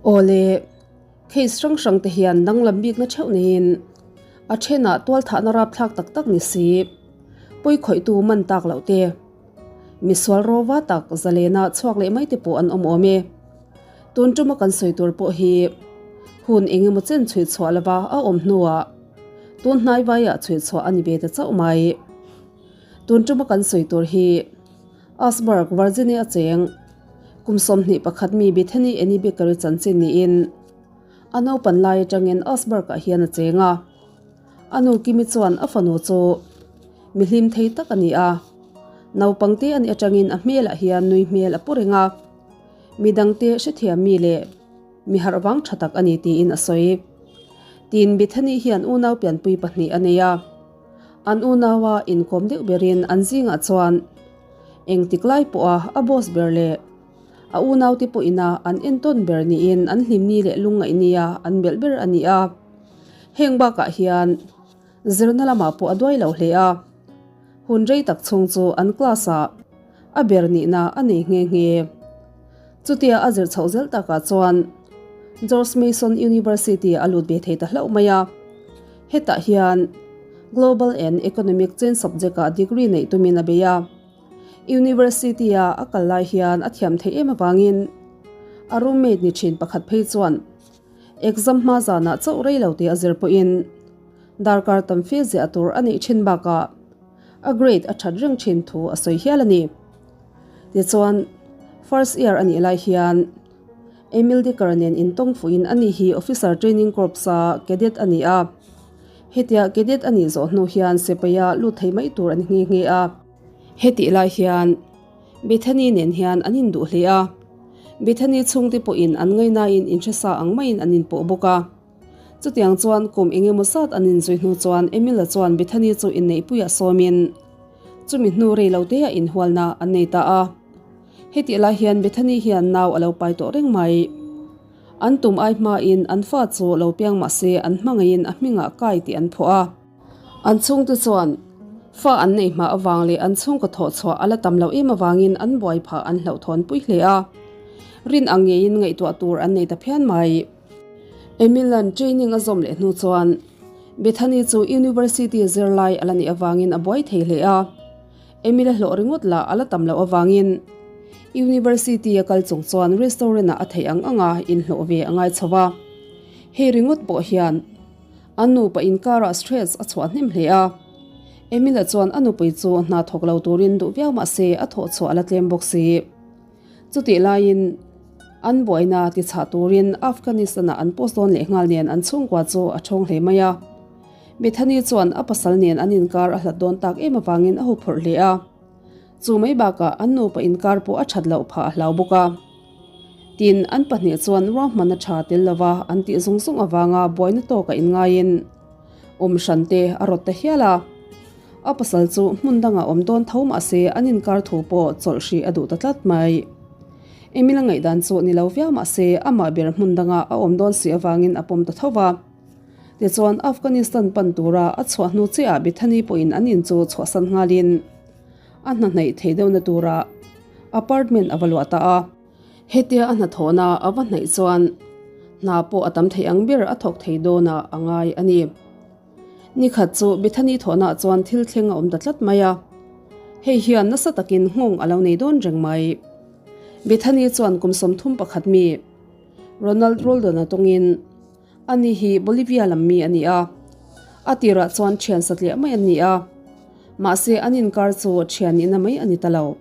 Awle, case hrang hrang te hian danglam bikna theuh neiin a thenah tualthahna rapthlak tak tak ni si, pawikhawihtu man tak loh te, misual rawva tak zalena chhuak leh mai te pawh an awm awm e. Tun tuma kan sawi tur pawh hi hun eng emaw chen chhuih chhuah lova a awm hnuah tun hnai vaiah chhuih chhuah a ni ve ta chauh mai. Tun tuma kan sawi tur hi Asburg, Virginia cheng kum 21 mi Bethany Annie Baker-i chanchin niin a naupan lai atangin Asburg-ah hian a cheng a. A nu Kimi chuan a fanu chu mi hlim thei tak a ni a, naupangte a nih atangin a hmelah hian nui hmel a pu reng a, midangte hrethiam mi leh mi harh vang tha tak a ni tiin a sawi. Tin, Bethany hian unau pianpui pahnih a nei a. An unaua inkawm deuh berin an zingah chuan engtik lai pawha a boss ber leh a unaute pawhina an entawn ber niin an hlimni leh lungngaih nia an belh ber a ni a. Heng bakah hian zirna lamah pawh a duai lo hle a, hun rei tak chhung chu an class-ah a ber nihna a nei nghe nghe. Chutia a zir chhoh zel takah chuan George Mason University a lut ve thei ta hlauh mai a. Hetah hian Global and Economic Change subject-ah degree neih tumin a bei a. University-a a kal lai hian a thiam theih em avangin a roommate ni thin pakhat phei chuan exam hma zanah chauh rei lo tih a zir pawhin darkar tam fe ziah tur a neih thin bakah a grade a that reng thin thu a sawi hial a ni. Tichuan, first year a nih lai hian Emil Decker nen intawng fuhin ani hi Officer Training Corps-a cadet a ni a. Hetia cadet a nih zawh hnu hian sipaia lut thei mai tur a ni nghe nghe a. Hetih lai hian Bethany nen hian an induh hle a. Bethany chhungte pawhin an ngainain inhresa ang maiin an inpawh bawk a. Chutiang chuan kum eng emaw zat an inzui hnu chuan Emil-a chuan Bethany chu inneihpuiah sawmin chumi hnu rei lo te ah inhualna an nei ta a. Hetih lai hian Bethany hian nau a lo pai tawh reng mai. An tum ai hmain an fa chu lo piang mah se an hmangaihin a hmingah kai tih an phuah a. An chhungte chuan fa an nei hma avang leh an chhungkaw thawh chhuah a la tam loh em avangin an buai phah an hlauhthawn pui hle a. Rin ang ngeiin ngaihtuah tur an nei ta phian mai. Emilan training a zawm leh hnu chuan Bethany chu University zirlai a la nih avangin a buai thei hle a. Emil a hlawh ringawt lah a la tam loh avangin University a kal chung chuan restaurant ah a theih ang anga inhlawh ve a ngai chho a. Hei ringawt pawh hian an nupa inkarah stress a chhuah hnem hle a. Emil-a chuan a nupui chu hna thawk lo turin duh viau mah se a thawh chhuah a la tlem bawk si. Chutih laiin an buaina ti chhah turin Afghanistan-ah an post dawn leh nghal nen an chhungkua chu a thawng hle mai a. Bethany chuan a pasal nen an inkar a hlat dawn tak em avangin a huphurh hle a. Chu mai bakah an nupa inkar pawh a that loh phah a hlau bawk a. Tin, an pahnih chuan ruahmanna tha tel lova an tih zung zung avanga buaina tawka inngaiin awm hran te a rawt ta hial a. A pasal chu hmun dangah awm dawn tho mah se an inkar thu pawh chawlh hrih a duh ta tlat mai. Emil a ngaihdan chu ni lo viau mah se amah ber hmun dangah a awm dawn si avangin a pawm ta tho va. Tichuan Afghanistan pan tura a chhuah hnu chiahah Bethany pawhin an in chu chhuahsan nghalin a hna hnaih thei deuhna tura apartment a va luah ta a. Hetia a hnathawhna a va hnaih chuan hna pawh a tam thei ang ber a thawk thei dawnah a ngai a ni. Nikhat chu Bethany thawhnaah chuan thil thleng a awm ta tlat mai a, hei hian nasa takin nghawng a lo nei dawn reng mai. Bethany chuan kum 31 mi Ronald Roldan-a tawngin Ani hi Bolivia lam mi a ni a, a tirah chuan thian satliah mai an ni a, mahse an inkar chu thian nihna mai a ni ta lo.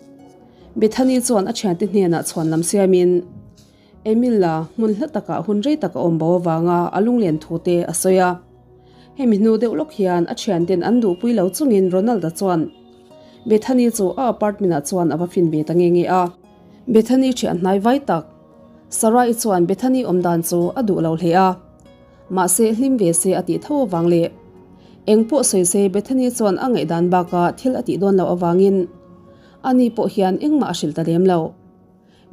Bethany chuan a thiante hnenah chhuan lam siamin Emil-a hmun hla takah hun rei tak a awm bo avanga a lunglen thu te a sawi a. Hemi hnu deuh lawk hian a thianten an duhpui lo chungin Ronald-a chuan Bethany chu a apartment-ah chuan a va fin ve ta nge nge a. Bethany thian hnai vai tak Sarai chuan Bethany awm dan chu a duh lo hle a, mahse hlim ve se a tih tho avang leh eng pawh sawi se Bethany chuan a ngaihdan bakah thil a tih dawn loh avangin ani pawh hian engmah a hrilh ta lem lo.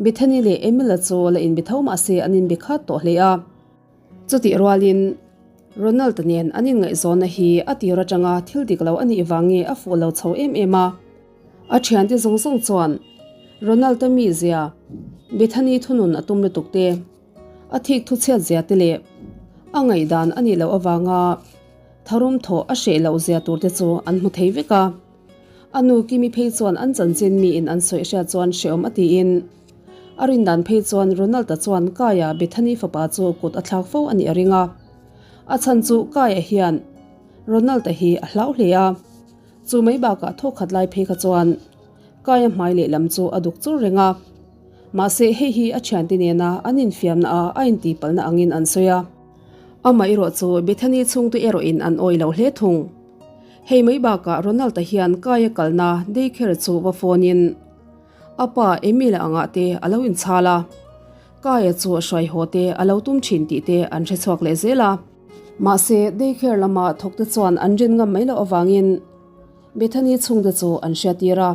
Bethany leh Emila chu la inbe tho mahse an inbe khat tawh hle a. Chutih rualin Ronald nen an inngaihzawnna hi a tir atanga thil dik lo a nih vang nge a fuh lo chho em em a. A thiante zawng zawng chuan Ronald-a mizia, Bethany thunun a tum lutuk te, A thik thu chhiat zia te leh a ngaihdan a nih loh avanga tharum thawh a hreh loh zia tur te chu an hmu thei vek a. A nu Kimi phei chuan an chanchin miin an sawi hriat chuan hrehawm a tiin a rindan phei chuan Ronald-a chuan Kaia Bethany fapa chu kut a thlak fo a nih a ring a. A chhan chu Kaia hian Ronald-a hi a hlau hle a, chu mai bakah thawkhat lai phei kha chuan Kaia hmai lehlam chu a duk chur reng a. Mahse hei hi a thiante nena an infiamna a a intihpalhna angin an sawi a. Amah erawh chu Bethany chhungte erawhin an awih lo hle thung. Hei mai bakah Ronald-a hian Kaia kalna daycare chu va phone in a pa Emil-a angah te a lo inchhal a, Kaia chu hruai haw te a lo tum thin tih te an hre chhuak leh zel a. Mahse daycare lama thawkte chuan an rin ngam mai loh avangin Bethany chhungte chu an hriattir a.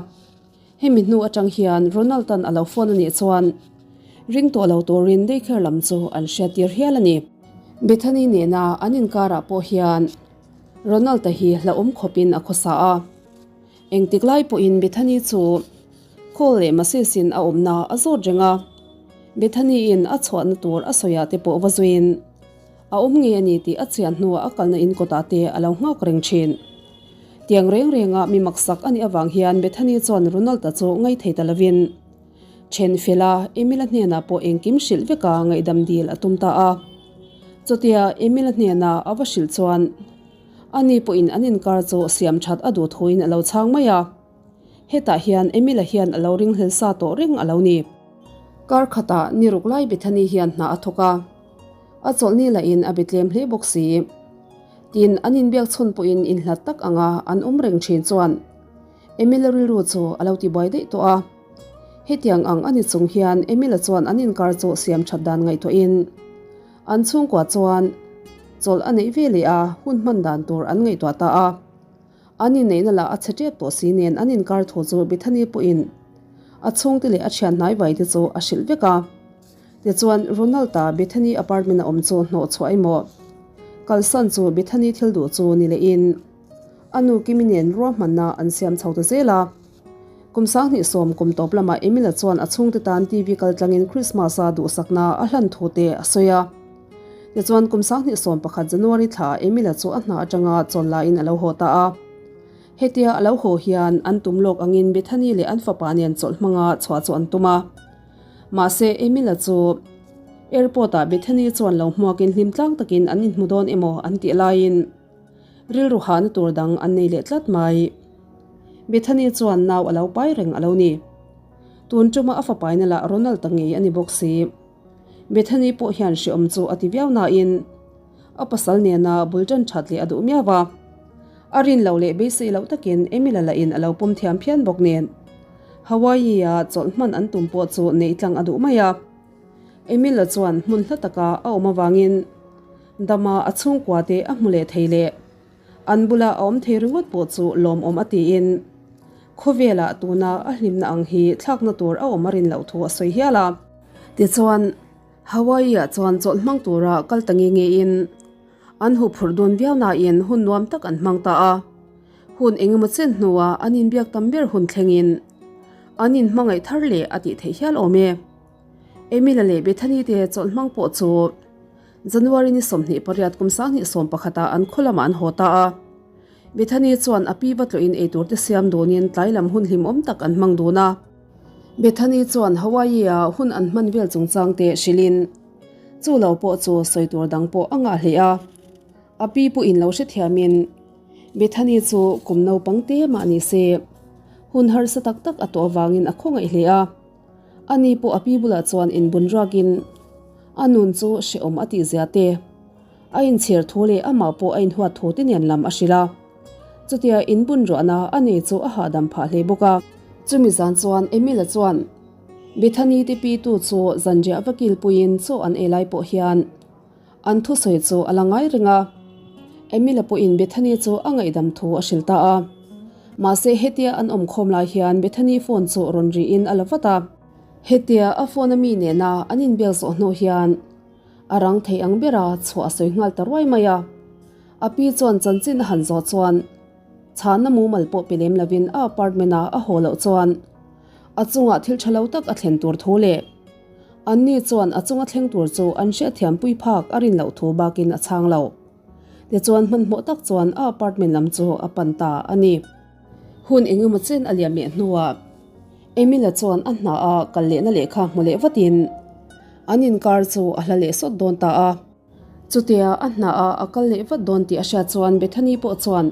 Hemi hnu atang hian Ronald-a'n a lo phone a nih chuan ring tawh lo turin daycare lam chu an hriattir hial a ni. Bethany nena an inkarah pawh hian Ronald-a hi hlauhawm khawpin a khawsa a. Engtik lai pawhin Bethany chu call leh message-in a awmna a zawt reng a. Bethany-in a chhuahna tur a sawiah te pawh va zuiin a awm ngei a ni tih a chian hnuah a kalna in kawtah te a lo nghak reng thin. Tiang reng renga mi maksak a nih avang hian Bethany chuan Ronald-a chu ngaithei ta lovin then fela Emil-a hnenah pawh engkim hrilh veka ngaihdam dil a tum ta a. Chutia Emil-a hnena a va hrilh chuan ani pawhin an inkar chu siam that a duh thuin a lo chhang mai a. Hetah hian Emil-a hian a lo ringhlel sa tawh reng a lo ni. Kar khatah ni ruk lai Bethany hian hna a thawk a, a chawlhni lahin a be tlem hle bawk si. Tin, an inbiak chhun pawhin inhlat tak anga an awm reng thin chuan Emil-a rilru chu a lo tibuai daih tawh a. Hetiang ang a ni chung hian Emil-a chuan an inkar chu siam that dan ngaihtuahin an chhungkua chuan chawlh a neih ve leh a hun hman dan tur an ngaihtuah ta a. An inneihna lah a chhe tep tawh si nen an inkar thu chu Bethany pawhin a chhungte leh a thian hnai vai te chu a hrilh vek a. Tichuan, Ronald-a Bethany apartment a awm chu hnawh chhuah emaw kalsan chu Bethany thil duh chu ni lehin a nu Kimi nen ruahmanna an siam chho ta zel a. Kum 2010 kum tawp lamah Emila chuan a chhungte tan TV kal tlangin Christmas-a duhsakna a hlan thu te a sawi a. Tichuan, kum 2011 January thlaah Emila chu a hna atanga chawl laiin a lo haw ta a. Hetia a lo haw hian an tum lawk angin Bethany leh an fapa nen chawlh hmanga chhuah chu an tum a. Mahse, Emila chu airport-ah Bethany chuan lo hmuakin hlim tlang takin an inhmu dawn emaw an tih laiin rilru hahna tur dang an nei leh tlat mai. Bethany chuan nau a lo pai reng a lo ni. Tun tuma a fapaina lah Ronald-a ngei a ni bawk si. Bethany pawh hian hreawm chu a ti viau nain a pasal nena bul tan that leh a duh miau a. A rin loh leh beisei loh takin Emila lahin a lo pawm thiam phian bawk nen Hawaii-a chawlh hman an tum pawh chu neih tlang a duh mai a. Emila chuan hmun hla taka a awm avangin dama a chhungkua te a hmu leh thei leh an bula a awm thei ringawt pawh chu lawmawm a tiin khawvelah tuna a hlimna ang hi thlakna tur a awm a rin loh thu a sawi hial a. Tichuan, Hawaii-ah chuan chawlh hmang tura kal ta nge ngein an huphurh dun viau nain hun nuam tak an hmang ta a. Hun engemaw chen hnuah an inbiak tam ber hun thlengin an inhmangaih thar leh a tih theih hial awm e. Emila leh Bethany te chawlh hmang pawh chu January ni 28 kum 2011 ah an khaw lamah an haw ta a. Bethany chuan a pi va tlawhin eitur te siam dunin tlai lam hun hlimawm tak an hmang dun a. Bethany chuan Hawaii-a hun an hman vel chungchang te hrilhin chu lo pawh chu sawi tur dang pawh a ngah hle a. A pi pawhin lo hrethiamin Bethany chu kum naupang te mah ni se hun harsa tak tak a tawh avangin a khawngaih hle a. Ani pawh a pi bulah chuan inbun ruakin a nun chu hrehawm a tihzia te, a inchhir thu leh amah pawh a inhuat thu te nen lam a hrilh a. Chutia inbun ruahna a nei chu a hahdam phah hle bawk a. Chumi zan chuan Emila chuan Bethany te pitu chu zanriah va kilpuiin chaw an ei lai pawh hian an thusawi chu a la ngai reng a. Emila pawhin Bethany chu a ngaihdam thu a hrilh ta a. Mahse hetia an awm khawm lai hian Bethany phone chu rawn riin a la vat a. Hetia a phone a mi nena an inbiak zawh hnu hian a rang thei ang bera chhuah a sawi nghal ta ruai mai a. A pi chuan chanchin a han zawh chuan chhana mumal pawh pe lem lovin a apartment-a a haw loh chuan a chungah thil tha lo tak a thlen tur thu leh. Anni chuan a chunga thleng tur chu an hriatthiampui phak a rin loh thu bakin a chhang lo. Tichuan hmanhmawh tak chuan a apartment lam chu a pan ta a ni. Hun engemaw chen a liam leh hnuah Emila chuan a hna a kal lehna lehkha hmu leh vatin an inkar chu a hla leh sawt dawn ta a. Chutia a hna a a kal leh vat dawn tih a hriat chuan Bethany pawh chuan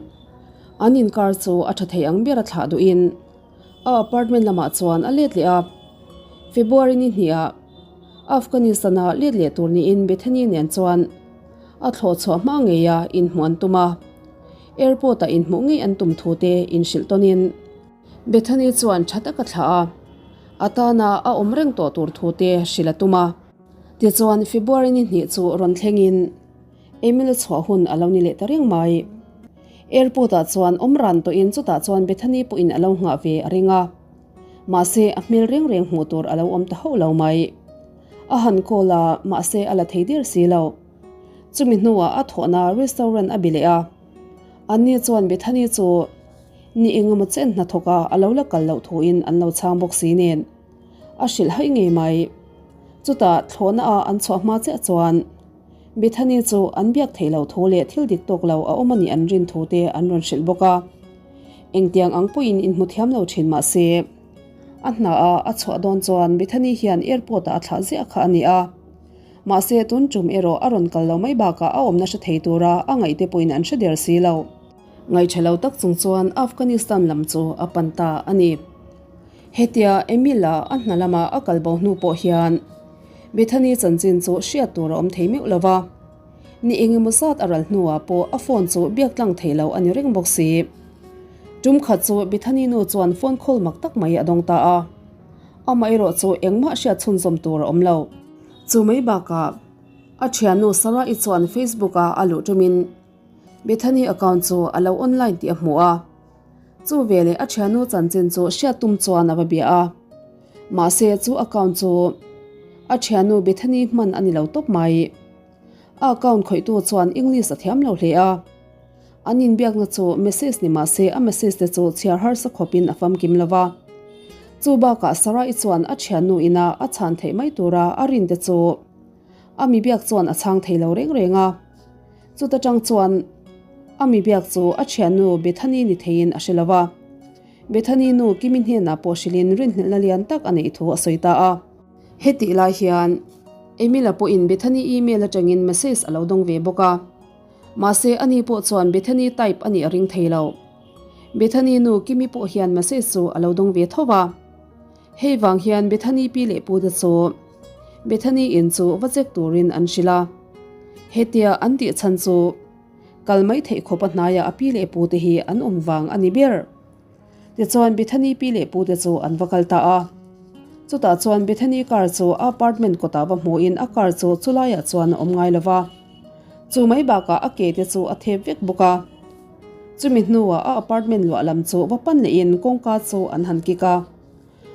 an inkar chu a tha thei ang ber a thlah duhin a apartment lamah chuan a let leh a. February ni hnih ah Afghanistan-a let leh tur niin Bethany nen chuan a thlawh chhuah hma ngei a inhmuh an tum a. Airport-ah inhmuh ngei an tum thu te inhrilh tawnin Bethany chuan tha taka thlah a, a tana a awm reng tawh tur thu te hrilh a tum a. Tichuan February ni hnih chu rawn thlengin Emil-a chhuah hun a lo ni leh ta reng mai. Airport-ah chuan awm ran tawhin chutah chuan Bethany pawhin a lo nghah ve a ring a. Mahse a hmel reng reng hmuh tur a lo awm ta hauh lo mai. A han call a, mahse a la thei der si lo. Chumi hnuah a thawhna restaurant a bi leh a. Anni chuan Bethany chu ni engemaw chen hnathawk a a lo la kal loh thuin an lo chhang bawk si nen. A hrilh haih ngei mai. Chutah thlawhna a an chhuah hma chiah chuan Bethany chu an biak theih loh thu leh thil dik tawk lo a awm a nih an rin thu te an rawn hrilh bawk a. Engtiang ang pawhin inhmu thiam lo thin mah se, a hna a a chhuah dawn chuan Bethany hian airport ah a thlah ziah kha a ni a. Mahse tun tum erawh a rawn kal lo mai bakah a awmna hre thei tura a ngaihte pawhin an hre der si lo. Ngaihṭha lo tak chung chuan Afghanistan lam chu a pan ta a ni. Hetia Emil-a a hna lama a kal bo hnu pawh hian Bethany chanchin chu hriat tur a awm thei meuh lo va. Ni engemaw zat a ral hnuah pawh a phone chu biak tlang thei lo a ni reng bawk si. Tum khat chu Bethany nu chuan phone call mak tak mai a dawng ta a. Amaherawh chu engmah hriat chhunzawm tur a awm lo. Chu mai bakah a thiannu Sarah-i chuan Facebook-a a luh tumin Bethany account chu a lo online tih a hmu a. Chu veleh a thiannu chanchin chu hriat tum chuan a va bia a. Mahse chu account chu a thiannu Bethany hman a ni lo tawp mai. A account khawihtu chuan English a thiam lo hle a. An inbiakna chu message ni mahse a message te chu chhiar harsa khawpin a famkim lo va. Chu bakah Sarah-i chuan a thiannu ina a chhan theih mai tura a rin te chu a mi biak chuan a chhang thei lo reng reng a. Chuta tang chuan a mi biak chu a thiannu Bethany ni theiin a hre lo va. Bethany nu Kimi hnenah pawh hrilhin rinhlelhna lian tak a neih thu a sawi ta a. Hetih lai hian Emila pawhin Bethany email atangin message a lo dawng ve bawk a. Mahse ani pawh chuan Bethany type a nih a ring thei lo. Bethany nu Kimi pawh hian message chu a lo dawng ve tho va. Hei vang hian Bethany pi leh pu te chu Bethany in chu va check turin an hrilh a. Hetia an tih chhan chu kal mai theih khawp a hnaiah a pi leh pu te hi an awm vang a ni ber. Tichuan Bethany pi leh pu te chu an va kal ta a. Chutah chuan Bethany car chu a apartment kawtah va hmuhin a car chu chulaiah chuan a awm ngai lo va. Chu mai bakah a ke te chu a thep vek bawk a. Chumi hnuah a apartment luah lam chu va pan lehin kawngka chu an han kik a.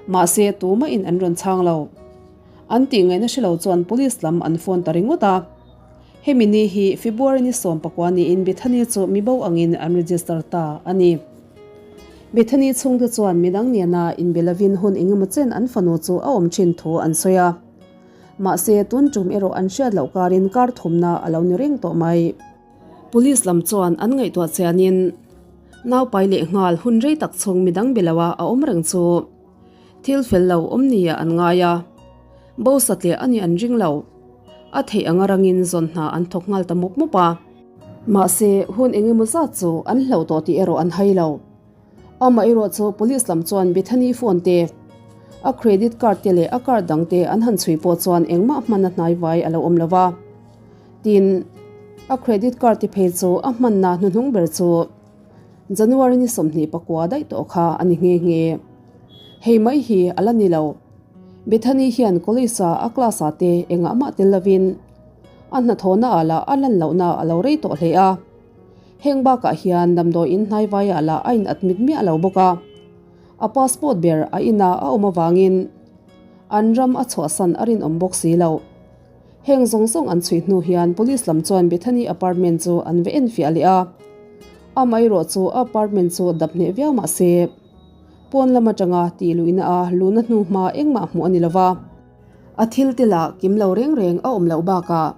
Mahse tumahin an rawn chhang lo. An tih ngaihna hre lo chuan police lam an phone ta ringawt a. Hemi ni hi February ni 19 niin Bethany chu mi bo angin an register ta a ni. Bethany chhungte chuan midang nena inbe lovin hun engemaw chen an fanu chu a awm thin thu an sawi a. Mahse tun tum erawh an hriat loh karin kar thumna a lo ni reng tawh mai. Police lam chuan an ngaihtuah chianin naupai leh nghal hun rei tak chhung midang be loa a awm reng chu thil fel lo awm nia an ngai a, bo satliah a nih an ring lo. A theih anga rangin zawn hna an thawk nghal ta mup mup a. Mahse, hun engemaw zat chu an hlauh tawh tih erawh an hai lo. Amaherawh chu police lam chuan Bethany phone te, a credit card te leh a card dang te an han chhui pawh chuan engmah hman a hnaivai a lo awm lo va. Tin, a credit card te phei chu a hmanna hnuhnung ber chu January ni 24 daih tawh kha a ni nghe nghe. Hei mai hi a la ni lo. Bethany hian college a a class ah te engah mah tel lovin a hnathawhna ah lah a lan lohna a lo rei tawh hle a. Heng bakah hian damdawi in hnaivai ah lah a in admit miah lo bawk a. A passport ber a ina a awm avangin an ram a chhuahsan a rinawm bawk si lo. Heng zawng zawng an chhui hnu hian police lam chuan Bethany apartment chu an va enfiah leh a. Amaherawh chu a apartment chu dap hneh viau mah se, pawn lam atanga tih luihna a luhna hnu hma engmah hmuh a ni lova. A thil te lah kim lo reng reng a awm loh bakah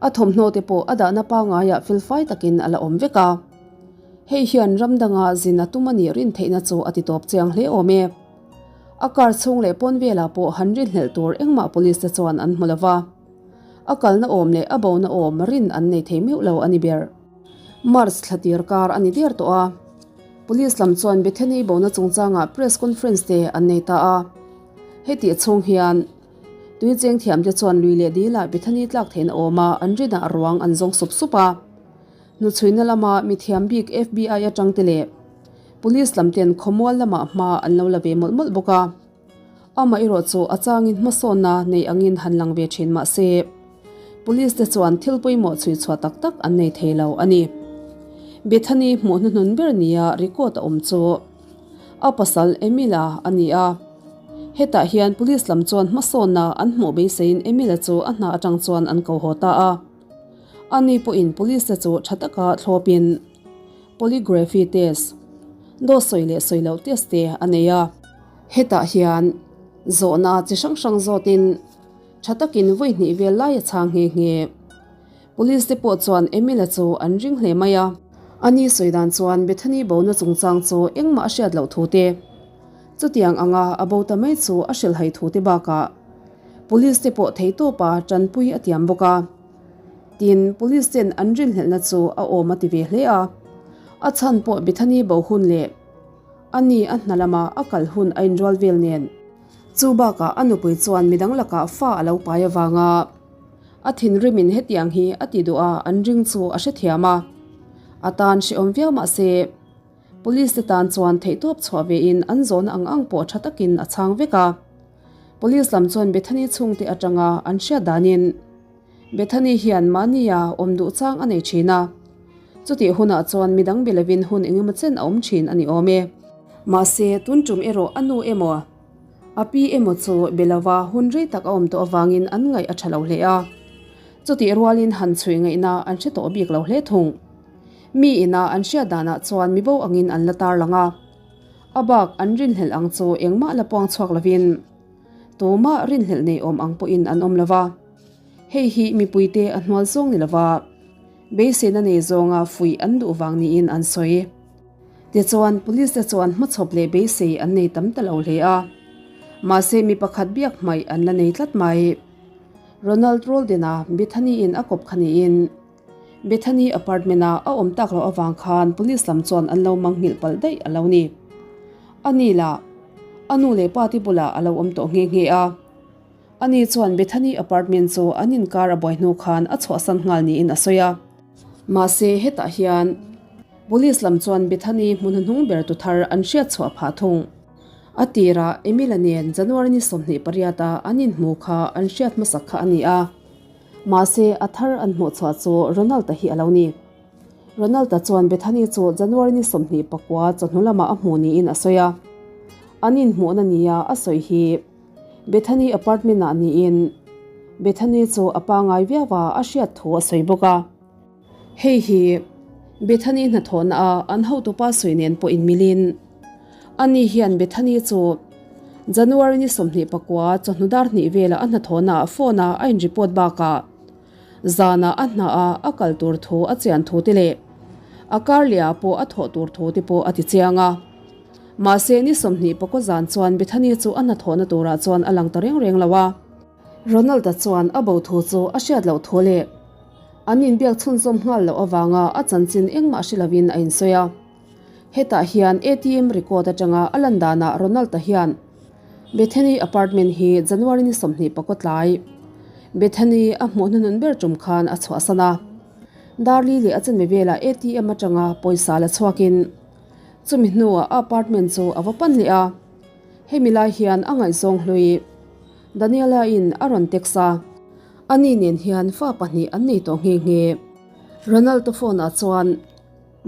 a thawmhnaw te pawh a dahna pangaiah felfai takin a la awm vek a. Hei hian ram danga zin a tum a nih rin theihna chu a ti tawp chiang hle awm e. A car chhung leh pawn velah pawh han rinhlelh tur engmah police te chuan an hmu lo va. A kalna awm leh a bona awm rin an nei thei meuh lo a ni ber. March thla tir kar a ni der tawh a. Police lam chuan Bethany bona chungchangah press conference te an nei ta a. Hetih chhung hian tui cheng thiamte chuan lui leh dilah Bethany tlak theihna awma an rinah ruang an zawng sup sup a. Hnuchhuina lama mithiam bik FBI atang te leh Police lam ten khawmual lamah hma an lo la ve mawlh mawlh bawk a. Amaherawh chu a changin hmasawnna nei angin han lang ve thin mah se, Police te chuan thil pawimawh chhui chhuah tak tak an nei thei lo a ni. Bethany hmuh hnuhnun ber nia record a awm chu a pasal Emil-a a ni a. Hetah hian Police lam chuan hmasawnna an hmuh beiseiin Emil-a chu a hna atang chuan an ko haw ta a. Ani pawhin Police te chu tha taka thlawpin Polygraphy test, dawt sawi leh sawi loh test te a nei a. Hetah hian zawhna chi hrang hrang zawtin tha takin vawi hnih vel lai a chhang nghe nghe. Police te pawh chuan Emil-a chu an ring hle mai a. Ani sawi dan chuan Bethany bona chungchang chu engmah a hriat loh thu te, chutiang anga a bo ta mai chu a hrilhhai thu te bakah Police te pawh theitawpa tanpui a tiam bawk a. Tin, Police ten an rinhlelhna chu a awm a ti ve hle a. A chhan pawh Bethany bo hun leh ani a hna lama a kal hun a inrual vel nen. Chu bakah a nupui chuan midang lakah fa a lo pai avanga a thinrimin hetiang hi a ti duh a an ring chu a hrethiam a. A tan hrehawm viau mah se, Police te tan chuan theihtawp chhuah vein an zawhna ang ang pawh tha takin a chhang vek a. Police lam chuan Bethany chhungte atanga an hriat danin Bethany hian mahnia awm duh chang a nei thin a, chutih hunah chuan midang be lovin hun engemaw chen a awm thin a ni awm e. Mahse, tun tum erawh a nu emaw, a pi emaw chu be lova hun rei tak a awm tawh avangin an ngaih a tha lo hle a. Chutih rualin han chhui ngaihna an hre tawh bik lo hle thung. Mi ina an hriat danah chuan mibo angin an la tarlang a. A bak an rinhlelh ang chu engmah la puang chhuak lovin tumah rinhlelh nei awm ang pawhin an awm lova. Hei hi mipuite a hnual zawng ni lova, beiseina nei zawnga fuih an duh vang niin an sawi. Tichuan, Police te chuan hmachhawp leh beisei an nei tam ta lo hle a. Mahse mi pakhat biak hmaih an la nei tlat mai. Ronald Rolden-a Bethany-in a kawp kha niin, Bethany apartment-a a awm tak loh avang khan police lam chuan an lo mangnghilh palh daih a lo ni. A ni lah, a nu leh pa te bulah a lo awm tawh nghe nghe a. Ani chuan Bethany apartment chu an inkar a buai hnu khan a chhuahsan nghal niin a sawi a. Mahse, hetah hian police lam chuan Bethany hmun hnuhnung ber tu thar an hriat chhuah phah thung. A tirah Emila nen January ni 28 a an inhmu kha an hriat hmasak kha a ni a. Mahse, a thar an hmuh chhuah chu Ronald-a hi a lo ni. Ronald-a chuan Bethany chu January ni 29 chawhnu lamah a hmu niin a sawi a. An inhmuhna nia a sawi hi Bethany apartment-ah niin Bethany chu a pangai viau a, a hriat thu a sawi bawk a. Hei hi Bethany hnathawhna a an hotupa sawi nen pawh inmilin ani hian Bethany chu January ni 29 chawhnu dar hnih velah a hnathawhna ah phone a a in report bakah zanah a hna a a kal tur thu a chian thu te leh a kar leh ah pawh a thawh tur thu te pawh a ti chiang a. Mahse ni 24 zan chuan Bethany chu a hnathawhna turah chuan a lang ta reng reng lo a. Ronald-a chuan a bo thu chu a hriat loh thu leh an inbiak chhunzawm nghal loh avanga a chanchin engmah hre lovin a insawi a. Hetah hian ATM record atanga a lan danah Ronald-a hian Bethany apartment hi January ni 24 tlai Bethany a hmuh hnuhnun ber tum khan a chhuahsan a. Darli leh a chanve velah ATM atanga pawisa la chhuakin chumi hnuah a apartment chu a va pan leh a. Hemi lai hian a ngaihzawng hlui Daniela-in a rawn text a, ani nen hian fa pahnih an nei tawh nghe nghe. Ronald-a phone-ah chuan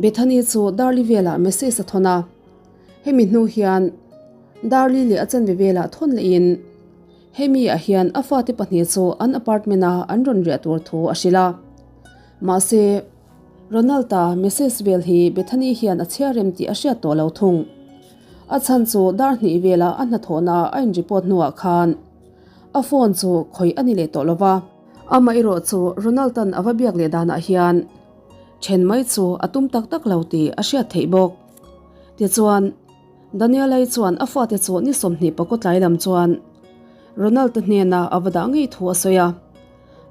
Bethany chu Darli velah message a thawn a, hemi hnu hian Darli leh a chanve velah thawn lehin hemi-ah hian a fate pahnih chu an apartment-a an rawn riah tur thu a hrilh a. Mahse, Ronald-a message vel hi Bethany hian a chhiar rem tih a hriat tawh lo thung. A chhan chu dar hnih velah a hnathawhnaah a in report hnuah khan. A phone chu khawih a ni leh tawh lo va. Amaherawh chu Ronald-a'n a va biak leh danah hian then mai chu a tum tak tak lo tih a hriat theih bawk. Tichuan, Daniel-a chuan a fate chu ni 20 pakaw tlai lam chuan Ronald-a hnena a va dah ngei thu a sawi a.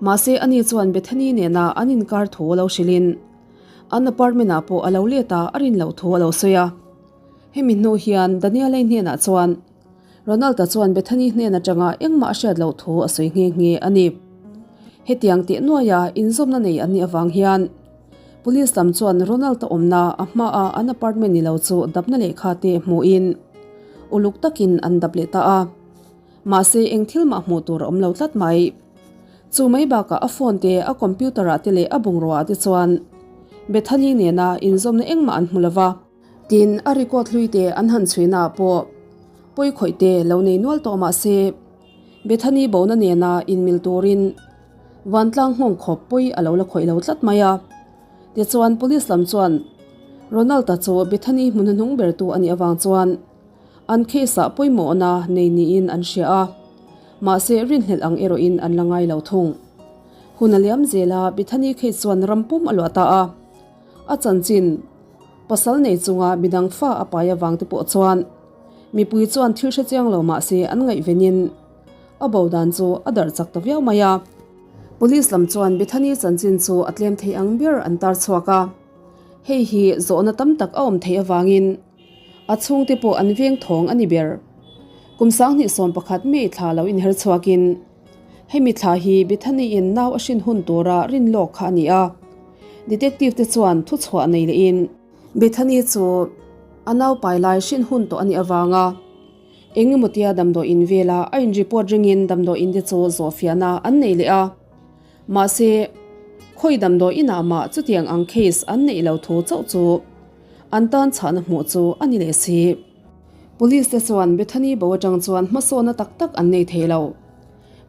Mahse, ani chuan Bethany nena an inkar thu a lo hrilhin an apartment-ah pawh a lo let a, a rin loh thu a lo sawi a. Hemi hnu hian Daniel-a hnenah chuan Ronald-a chuan Bethany hnen atanga engmah a hriat loh thu a sawi nghe nghe a ni. Hetiang teh nuaia inzawmna nei an nih avang hian Police lam chuan Ronald-a awmna a hmaa an apartment ni lo chu dapna lehkha te hmuhin uluk takin an dap leh ta a. Mahse eng thil mah hmuh tur a awm lo tlat mai. Chu mai bakah a phone te, a computer-ah te leh a bungrua-ah te chuan Bethany nena inzawmna engmah an hmu lo va. Tin, a record hlui te an han chhuina ah pawh pawi khawih te lo nei nual tawh mah se, Bethany bona nena inmil turin vantlang nghawng khawp pawi a lo la khawih lo tlat mai a. Tichuan, Police lam chuan Ronald-a chu Bethany hmun hnuhnung bertu a nih avang chuan an case-ah pawimawhna nei niin an hria a, mahse rinhlelh ang erawhin an la ngai lo thung. Hun a liam zel a, Bethany case chuan ram pum a luah ta a. A chanchin, pasal nei chunga midang fa a pai avang te pawh chuan mipui chuan thil hre chiang lo mah se an ngaihvenin a bo dan chu a darh chak ta viau mai a. Police lam chuan Bethany chanchin chu a tlem thei ang ber an tar chhuak a, hei hi zawhna tam tak a awm theih avangin a chhungte pawh an veng thawng a ni ber. Kum 2011 May thla lo inher chhuakin Hemi thla hi Bethany-in nau a hrin hun tura rin lawk kha a ni a. Detective te chuan thuchhuah nei lehin. Bethany chu a nau pai lai hrin hun tawh a nih avanga eng emaw tia damdawiin vela a in report ringin damdawiin te chu zawhfiahna an nei leh a. Mahse, khawi damdawiinah mah chutiang ang case an neih lo thu chauh chu an tan chhahna hmuh chu a ni leh si. Police te chuan Bethany bo atang chuan hmasawna tak tak an nei thei lo.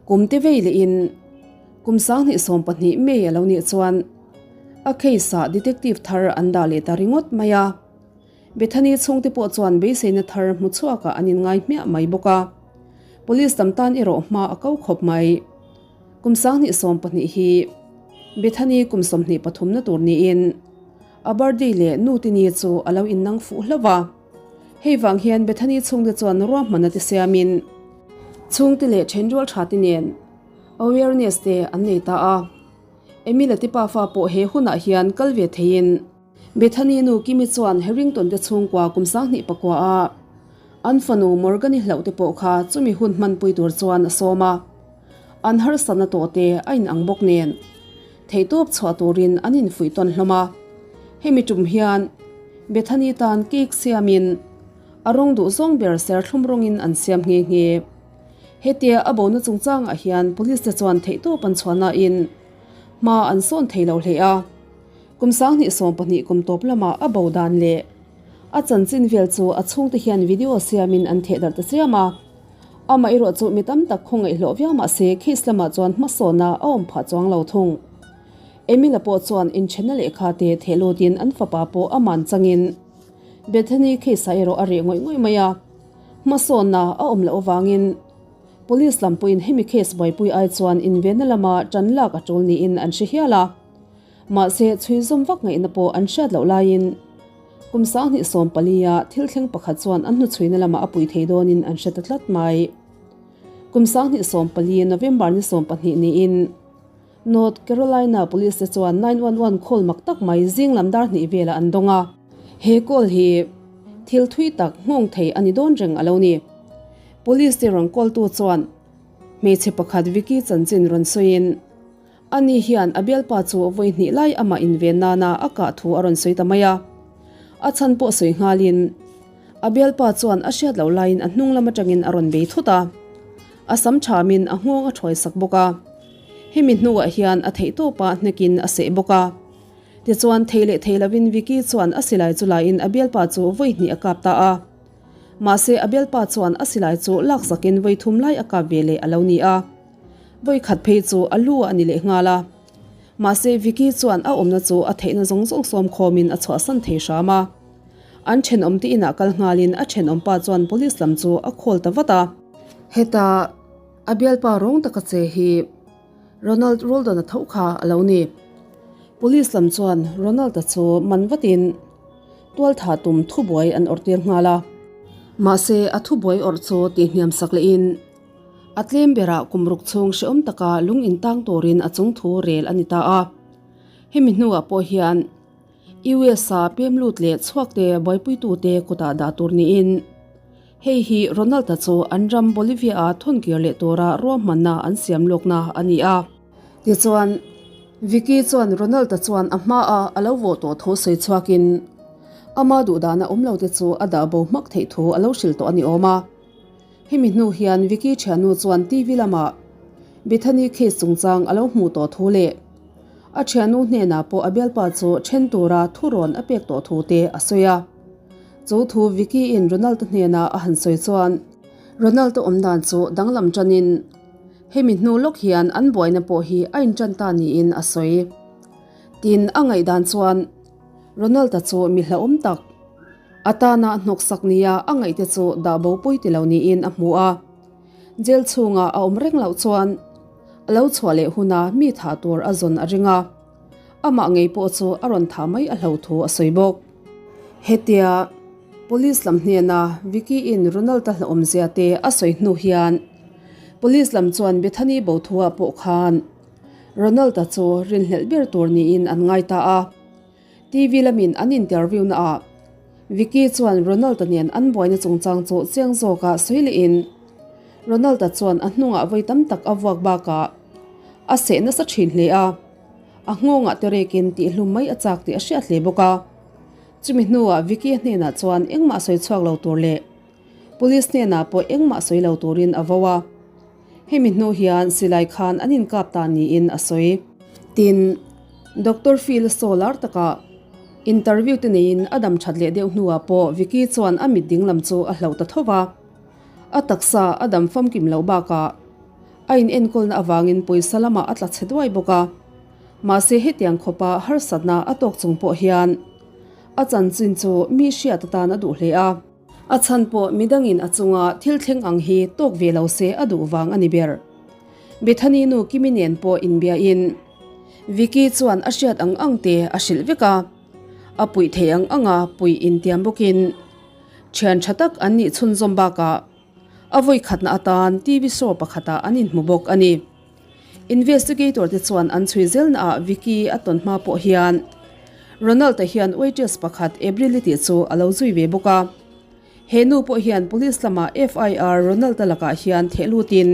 Kum te vei lehin kum 2012 May a lo nih chuan a case ah detective thar an dah leh ta ringawt mai a. Bethany chhungte pawh chuan beiseina thar hmu chhuakah an inngai hmiah mai bawk a. Police tam tan erawh hma a ko khawp mai. Kum 2012 hi Bethany kum 23 na tur niin a birthday leh nu tini chu a lo innang fuh hlauh va. Hei vang hian Bethany chhungte chuan ruahmanna te siamin chhungte leh thenrual tha te nen awareness te an nei ta a. Emila te pafa pawh he hunah hian kal ve theiin Bethany nu Kimi chuan Harrington te chhungkua kum 2009 a an fanu Morgan-i hlauh te pawh kha chumi hun hmanpui tur chuan a sawm a. An harsatna tawh te a inang bawk nen theihtawp chhuah turin an infuih tawn hlawm a. Hemi tum hian Bethany tan cake siamin a rawng duh zawng ber serthlum rawngin an siam nghe nghe. Hetia a bona chungchangah hian police te chuan theihtawp an chhuah nain hma an sawn thei lo hle a. Kum 2012 kum tawp lamah a bo dan leh a chanchin vel chu a chhungte hian video siamin an theh darh ta chiam a. Amaherawh chu mi tam tak khawngaih hlawh viau mah se case lamah chuan hmasawna a awm phah chuang lo thung. Emila pawh chuan inthenna lehkha te theh lutin an fapa pawh a man changin Bethany case-ah erawh a reh ngawih ngawih mai a. Hmasawnna a awm loh avangin Police lam pawhin hemi case buaipui ai chuan invenna lama tan lak a tul niin an hre hial a. Mahse, chhui zawm vak ngaihna pawh an hriat loh laiin kum 2014-a thil thleng pakhat chuan an hnuchhuina lamah a pui thei dawnin an hre ta tlat mai. Kum 2014 November ni 12 niin North Carolina Police te chuan 911 call mak tak mai zing lam dar hnih velah an dawng a. He call hi thil thui tak nghawng thei a ni dawn reng a lo ni. Police te rawn call tu chuan hmeichhe pakhat Vicky chanchin rawn sawiin ani hian a bialpa chu vawi hnih lai amah inven nana a kah thu a rawn sawi ta mai a. A chhan pawh sawi nghalin a bialpa chuan a hriat loh laiin a hnung lam atangin a rawn bei thut a. A sam thamin a nghawng a thawi sak bawk a. Hemi hnuah hian a theihtawpa hnekin a seh bawk a. Tichuan, thei leh thei lovin Vicky chuan a silai chu laiin a bialpa chu vawi hnih a kap ta a. Mahse, a bialpa chuan a silai chu laksakin vawi thum lai a kap ve leh a lo ni a. Vawi khat phei chu a lu a ni leh nghal a. Mahse, Vicky chuan a awmna chu a theihna zawng zawng sawm khawmin a chhuahsan thei hram a. An thenawmte inah kal nghalin a thenawmpa chuan police lam chu a call ta vat a. Heta. A bialpa rawng taka che hi Ronald Roldon-a tho kha a lo ni. Police lam chuan Ronald-a chu man vatin tualtha tum thubuai an awrhtir nghal a. Mahse, a thubuai awrh chu tihhniam sak lehin a tlem berah kum ruk chhung hrehawm taka lung intang turin a chung thu rel a ni ta a. Hemi hnuah pawh hian US-a pem lut leh chhuakte buaipuitute kutah dah tur niin Hei hi Ronald-a chu an ram Bolivia-a thawnkir leh tura ruahmanna an siam lawkna a ni a. Tichuan, Vicky chuan Ronald-a chuan a hmaa a lo vawh tawh thu sawi chhuakin ama duhdana awm lo te chu a dah bo hmak theih thu a lo hrilh tawh a ni awm a. Hemi hnu hian Vicky thiannu chuan TV lamah Bethany case chungchang a lo hmuh tawh thu leh a thiannu hnenah pawh a bialpa chu then tura thurawn a pek tawh thu te a sawi a. Chu thu Vicky in Ronald-a hnena a han sawi chuan Ronald-a awm dan chu danglam tanin hemi hnu lawk hian an buaina pawh hi a intan ta niin a sawi. Tin, a ngaihdan chuan Ronald-a chu mi hlauhawm tak, a tana hnawksak nia a ngaihte chu dah bo pawi ti lo niin a hmu a. Jail chhunga a awm reng loh chuan a lo chhuah leh huna mi thah tur a zawn a ring a. Amah ngei pawh chu a rawn thah mai a hlo thu a sawi bawk. Hetia Police lam hnena Vicky in Ronald-a hlauhawmzia te a sawi hnu hian Police lam chuan Bethany Bothu-ah pawh khan Ronald-a chu rinhlelh ber tur niin an ngai ta a. TV lamin an interview naah Vicky chuan Ronald-a nen an buaina chungchang chu chiang zawka sawi lehin Ronald-a chuan a hnungah vawi tam tak a vuak bakah a seh nasa thin hle a. A nghawngah te rekin tihhlum mai a chak tih a hriat hle bawk a. Chumi hnuah Vicky-a hnenah chuan engmah sawi chhuak lo tur leh Police hnenah pawh engmah sawi lo turin a vo a. Hemi hnu hian silai khan an inkap ta niin a sawi. Tin, Doctor Phil saw lar takah interview te neiin a dam that leh deuh hnuah pawh Vicky chuan a mit dinglam chu a hloh ta tho va. A taksa a dam famkim loh bakah A inenkawlna avangin pawisa lamah a tla chhe duai bawk a, mahse hetiang khawpa harsatna a tawk chung pawh hian a chanchin chu mi hriat atan a duh hle a. A chhan pawh midangin a chunga thil thleng ang hi tawk ve lo se a duh vang a ni ber. Bethany nu Kimi nen pawh inbiain Vicky chuan a hriat ang ang te a hrilh vek a, a puih thei ang anga puih intiam bawkin thian tha tak an nih chhunzawm bakah A vawi khatna atan TV show pakhatah an inhmu bawk a ni. Investigator te chuan an chhui zelnaah Vicky a tawn hma pawh hian Ronald-a hian waitress pakhat Abril-i tih chu a lo zui ve bawk a. He nu pawh hian police lamah FIR Ronald-a lakah hian theh lutin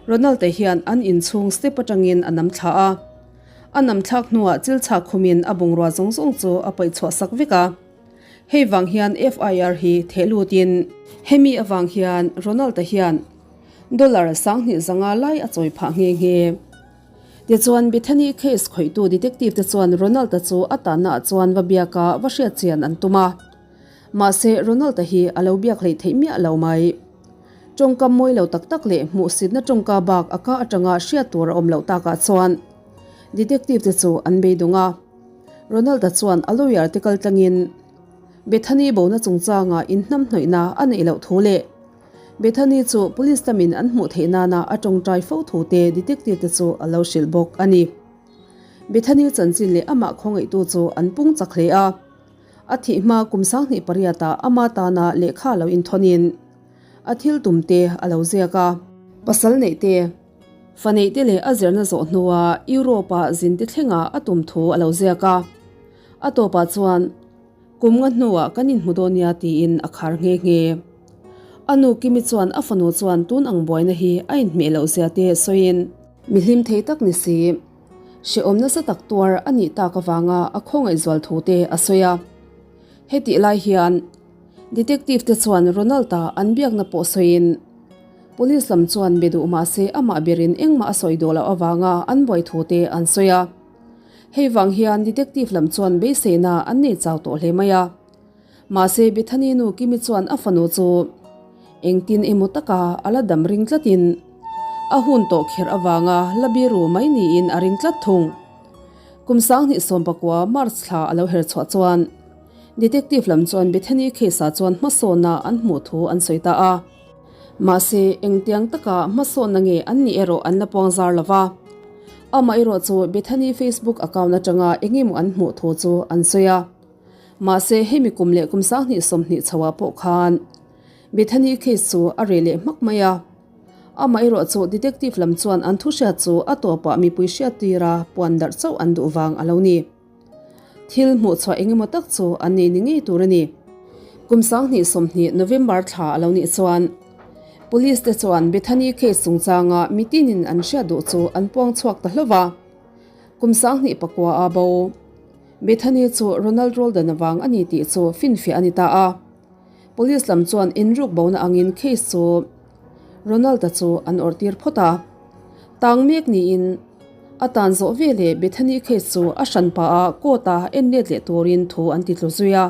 Ronald-a hian an inchhung step atangin a nam thla a. A nam thlak hnuah chil chhak khumin a bungrua zawng zawng chu a paih chhuah sak vek a. Hei vang hian FIR hi theh lutin hemi avang hian Ronald-a hian dollar 2000 zanga lai a chawi phah nghe nghe. Tichuan Bethany case khawihtu detective te chuan Ronald-a chu a tanna ah chuan va biak a va hriat chian an tum a. Mahse Ronald-a hi a lo biak hleih theih miah lo mai. Tawngkam mawi lo tak tak leh hmuhsitna tawngka bak a ka atanga hriat tur a awm loh takah chuan detective te chu an beidawng a. Ronald-a chuan a lawyer te kal tlangin Bethany bona chungchanga inhnamhnawihna a neih loh thu leh Bethany chu police lamin an hmuh theih nana a tawngtai fo thu te detective te chu a lo hrilh bawk a ni. Bethany chanchin leh amah khawngaihtu chu an pung chak hle a, a thih hma kum 28 ah ama tana lehkha lo inthawnin a thil tum te a lo ziak a. Pasal neih te. Fa neihte leh a zirna zawh hnua Europe-ah zinte thlengah a tum thu a lo ziak a. A tawpah chuan, Kum nga hnuah kan inhmu dawn nia tiin a khar nghe nghe. A nu Kimi chuan a fanu chuan tun ang buaina hi a inhmeh loh zia te sawiin, Mi hlim thei tak ni si, hrehawm nasa tak tuar a nih tak avanga a khawngaih zual thu te a sawi a. Hetih lai hian Detective te chuan Ronald-a an biakna pawh sawiin, Police lam chuan be duh mahse amah berin engmah a sawi duh loh avanga an buai thu te an sawi a. Hei vang hian detective lam chuan beiseina an nei chau tawh hle mai a. Mahse Bethany nu Kimi chuan a fanu chu engtin emaw taka a la dam ring tlatin a hun tawh kherh avanga la biru mai niin a ring tlat thung. Kum 2019 March thla a lo her chhuah chuan detective lam chuan Bethany case ah chuan hmasawna an hmuh thu an sawi ta a. Mahse, engtiang taka hmasawnna nge an nih erawh an la puang zar lo va. Amaherawh chu Bethany Facebook account atanga eng emaw an hmuh thu chu an sawi a. Mahse, hemi kum leh kum 2020 chhoah pawh khan Bethany case chu a reh leh hmak mai a. Amaherawh chu detective lam chuan an thu hriat chu a tawpah mipui hriat tira puan darh chauh an duh vang a lo ni. Thil hmuh chhuah eng emaw tak chu an nei ni ngei tur a ni. Kum 2020 November thla a lo nih chuan Police te chuan Bethany case chungchanga mitinin an hriat duh chu an puang chhuak ta hlauh va. Kum 2009 a bo Bethany chu Ronald Roldan avang a ni tih chu finfiah a ni ta a. Police lam chuan inruk bona angin case chu Ronald-a chu an awrh tir phawt a. Tang mek niin a tan zawh ve leh Bethany case chu a hran pah a court-a en let leh turin thu an ti tlu zui a.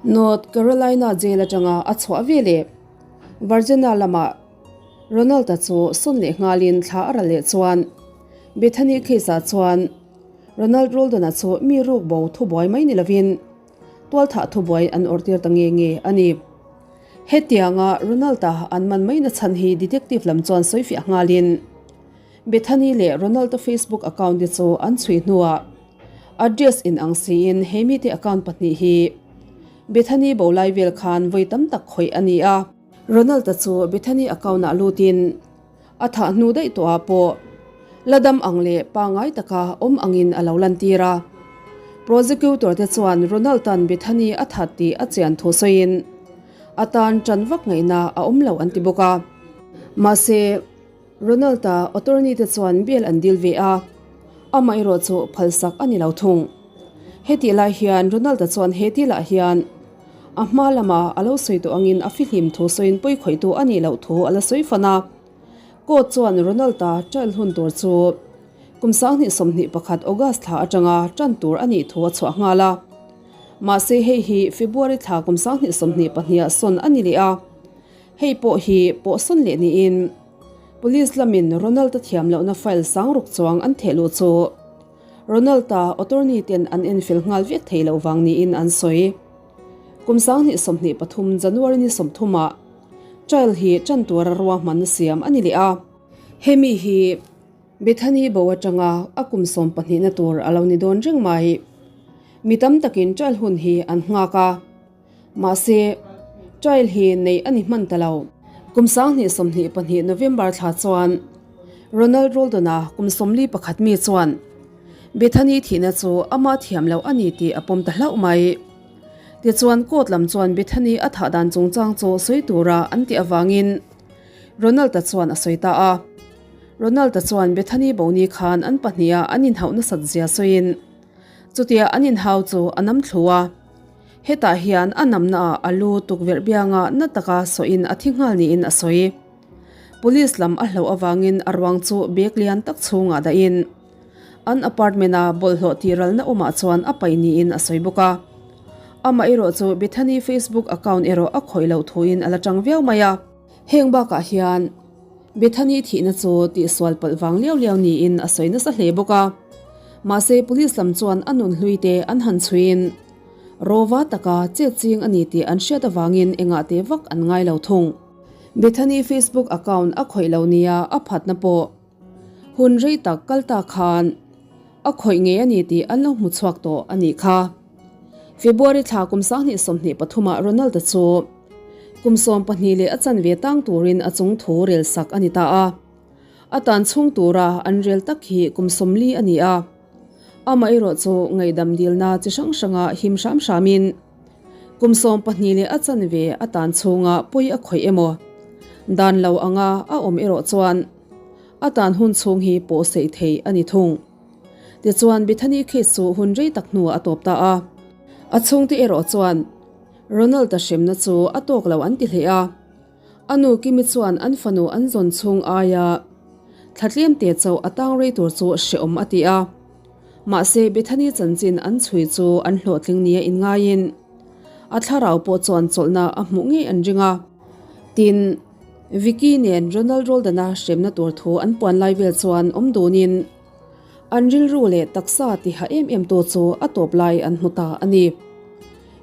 North Carolina jail atanga a chhuah ve leh Virginia lamah Ronald-a chu sawn leh nghalin thla a ral leh chuan Bethany case-ah chuan Ronald Roldan-a chu mi ruk bo thubuai mai ni lovin Tualthah thubuai an awrh tir ta nge nge a ni. Hetianga Ronald-a an man mai nachhan hi detective lam chuan sawifiah nghalin Bethany leh Ronald-a Facebook account te chu an chhui hnuah address in ang siin he mite account pahnih hi Bethany bo lai vel khan vawi tam tak khawih a ni a. Ronald-a chu Bethany account ah lutin a thah hnu daih tawhah pawh la dam ang leh pangngai taka awm angin a lo lantir a. Prosecutor te chuan Ronald-a'n Bethany a that tih a chian thu sawiin a tan ṭan vak ngaihna a awm lo an ti bawk a. Mahse, Ronald-a attorney te chuan bail an dil ve a, amaherawh chu phalsak a ni lo thung. Hetih lai hian Ronald-a chuan he thilah hian A hma lama a lo sawi tawh angin a fihlim thu sawiin pawi khawihtu a nih loh thu a la sawi fan a. Court chuan Ronald-a trial hun tur chu kum 2021 August thla atanga tan tur a nih thu a chhuah nghal a. Mahse hei hi February thla kum 2022 ah sawn a ni leh a. Hei pawh hi pawhsawn leh niin Police lamin Ronald-a thiam lohna file sang ruk chuang an theh luh chu Ronald-a attorney ten an enfel nghal vek thei loh vang niin an sawi. Kum 2023 January ni 30 ah trial hi tan tura ruahmanna siam a ni leh a. Hemi hi Bethany bo atanga a kum 12 na tur a lo ni dawn reng mai. Mi tam takin trial hun hi an nghak a. Mahse, trial hi neih a ni hman ta lo. Kum 2022 November thla chuan Ronald Roldan-a kum 41 mi chuan Bethany thihna chu ama thiam loh a ni tih a pawm ta hlauh mai. Tichuan, court lam chuan Bethany a thah dan chungchang chu sawi tura an tih avangin Ronald-a chuan a sawi ta a. Ronald-a chuan Bethany boni khan an pahniha an inhauh nasat zia sawiin chutia an inhau chu a nam thlu a. Hetah hian a namnaah a lu tukverh bianga na taka sawhin a thi nghal niin a sawi. Police lam a hlauh avangin a ruang chu bag lian tak chhungah dahin an apartment-a bawlhhlawh tih ralna awmah chuan a paih niin a sawi bawk a. Amaherawh chu Bethany Facebook account erawh a khawih loh thuin a la tang viau mai a. Heng bakah hian Bethany thihna chu tihsual palh vang liau liau niin a sawi nasa hle bawk a. Mahse police lam chuan a nun hlui te an han chhuiin Rova taka chet ching a ni tih an hriat avangin engah te vak an ngai lo thung. Bethany Facebook account a khawih lo nia a phatna pawh hun rei tak kal ta khan a khawih ngei a ni tih an lo hmu chhuak tawh a nih kha. February thla kum 2023 ah Ronald-a chu kum 12 leh a chanve tang turin a chung thu rel sak a ni ta a. A tan chhung tura an rel tak hi kum 40 a ni a. Amaherawh chu ngaihdam dilna chi hrang hranga him hram hramin kum 12 leh a chanve a tan chhunga pawi a khawih emaw dan lo anga a awm erawh chuan a tan hun chhung hi pawh seih thei a ni thung. Tichuan Bethany case chu hun rei tak hnuah a tawp ta a. A chhungte erawh chuan Ronald-a hremna chu a tawk lo an ti hle a. A nu Kimi chuan an fanu an zawn chhung aia thla tlemte chauh a tang rei tur chu hrehawm a ti a. Mahse Bethany chanchin an chhui chu an hlawhtling nia inngaiin a thlarau pawh chuan chawlhna a hmuh ngei an ring a. Tin, Vicky nen Ronald Roldan-a hremna tur thu an puan lai vel chuan awm dunin an rilru leh taksa tiha em em tu chu a tawp lai an hmu ta a ni.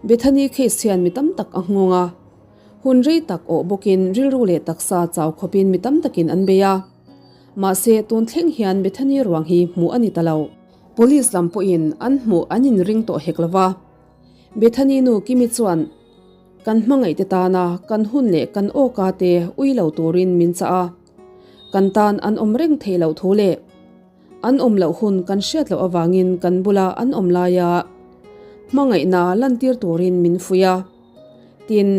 Bethany case hian mi tam tak a nghawng a. Hun rei tak awh bawkin rilru leh taksa chau khawpin mi tam takin an bei a. Mahse, tun thleng hian Bethany ruang hi hmuh a ni ta lo. Police lam pawhin an hmuh an inring tawh hek lo va. Bethany nu Kimi chuan kan hmangaihte tana kan hun leh kan awka te ui lo turin min chah a. Kan tan an awm reng thei loh thu leh an awm loh hun kan hriat loh avangin kan bula an awm laia hmangaihna lantir turin min fuih a. Tin,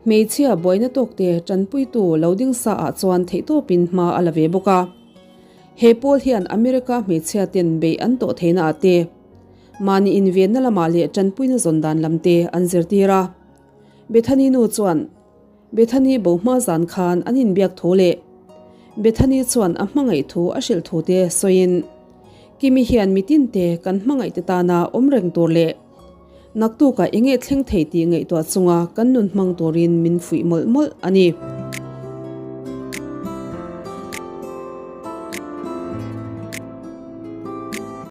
hmeichhia buaina tawkte tanpuitu lo ding sa ah chuan theihtawpin hma a la ve bawk a. He pawl hian America hmeichhia ten beih an tawh theihna ah te, mahni invenna lamah leh tanpuina zawn dan lam te an zirtir a. Bethany nu chuan Bethany bo hma zan khan an inbiak thu leh Bethany chuan a hmangaih thu a hrilh thu te sawiin, Kimi hian mitinte kan hmangaihte tana awm reng tur leh Naktukah enge thleng thei tih ngaihtuah chunga kan nun hmang turin min fuih mawlh mawlh a ni.